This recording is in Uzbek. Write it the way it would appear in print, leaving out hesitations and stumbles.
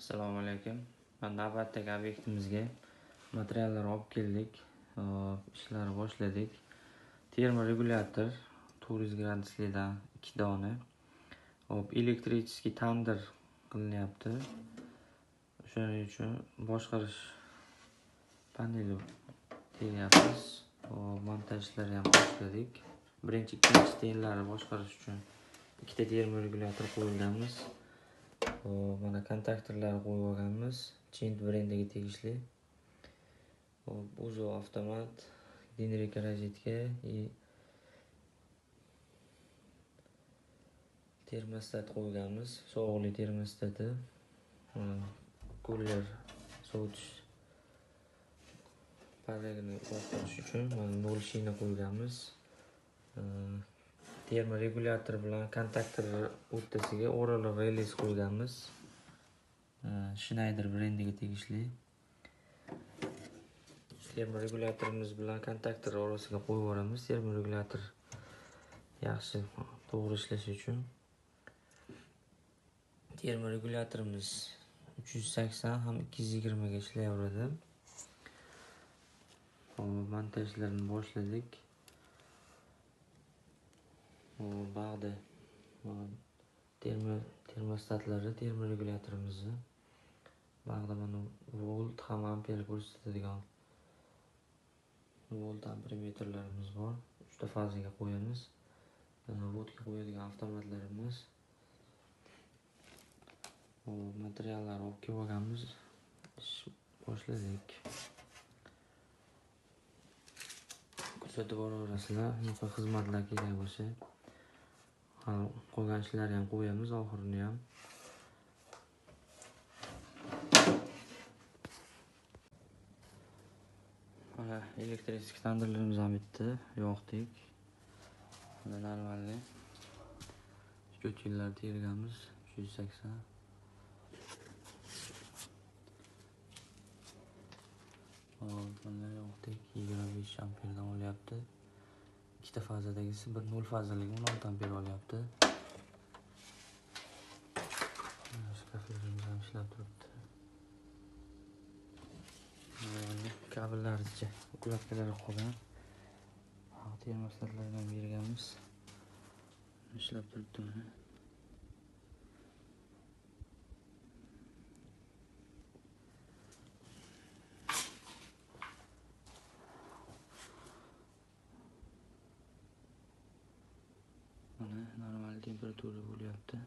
Assalomu alaykum. Mana navbatdagi obyektimizga materiallar olib keldik. Ishlarni boshladik. Termoregulyator 400 graduslidan 2 dona. Hop, elektrический tandir qilinyapti. O'shaning uchun boshqarish paneli teryapmiz. Hop, montaj ishlari ham boshladik. Birinchi, ikkinchi tenlarni boshqarish uchun ikkita termoregulyator qo'yganmiz. Hop, mana kontaktorlarni qo'yib olganmiz. Chint brendiga tegishli. Hop, uzo avtomat, generika rozetka и termostat qo'yganmiz. Sovuqli termostati, kuler sovutish parragini boshqarish uchun mana nol shina qo'yganmiz. Termoregulyator bilan kontaktor o'rtasiga o'raliq relis qo'yganmiz. Schneider brendiga tegishli. Termoregulyatorimiz bilan kontaktor orasiga qo'yib yuboramiz. Termoregulyator yaxshi to'g'ri ishlashi uchun. Termoregulyatorimiz 380 ham 220 ga ishlayveradi. Hop, montajlarni boshladik. Hop, bag'da termostatlari, termoregulyatorimizni bag'da mana volt ham amper ko'rsatadigan volt ampermetrlarimiz bor. 3 ta fazaga qo'yamiz. Voltga qo'yadigan avtomatlarimiz. Hop, materiallar olib kelib olganmiz. Ish boshladik. Kuzatib boraverasizlar. Bunaqa xizmatlar kerak bo'lsa, qolgan ishlarni ham qo'yamiz, oxirini ham. Mana elektrik tandirlarimiz ham bitdi, yoqdik. Mana normalni ko'chirlar terganmiz, 380. Hop, mana yoqdik, 25 amperdan olyapti. Ikkita fazadagisi bir 0 fazaligi 16 amper olyapti. Shkaflarimiz ham ishlab turibdi. Kabellarcha ukladkalari qolgan. Termostatlarni ham berganmiz. Ishlab turibdi mana. Mana normal temperatura bo'lyapti.